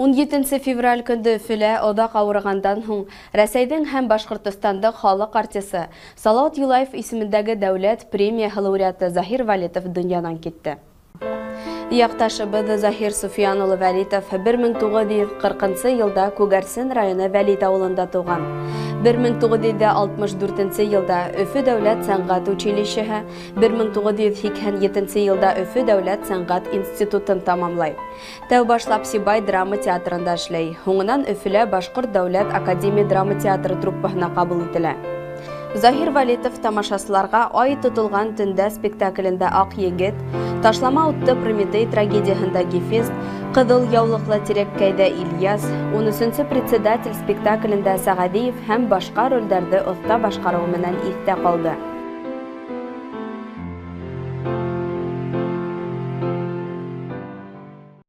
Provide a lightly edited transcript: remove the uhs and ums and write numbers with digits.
17 февраль көндө Өфөлә оҙаҡ ауырығандан һуң Рәсәйҙең һәм Башҡортостандың халыҡ артисы, Салауат Юлаев исемендәге дәүләт премияһы лауреаты Заһир Вәлитов донъянан китте. Яҡташыбыҙ Заһир Суфиян улы Вәлитов 1940 йылда Күгәрсен районы Вәлит ауылында тыуған. 1964 йылда Өфө дәүләт сәнғәт училищеһы, 1987 йылда Өфө дәүләт сәнғәт институтын тамамлай. Тәү башлап Сибай драма театрында эшләй. Һуңынан Өфөлә Башҡорт дәүләт академия драма театры труппаһына ҡабул ителә. Заһир Вәлитов тамашасыларға «Ай тотолған төндә» спектаклендә Аҡ егет, «Ташлама утты» Прометей трагедияһында Гефест, «Ҡыҙыл яулыҡлы тирәккәйҙә» Ильяс, «13-нсе председатель» спектаклендә Сәғәҙиев һәм башҡа ролдәрҙе оҫта башҡарыуы менән иҫтә ҡалды.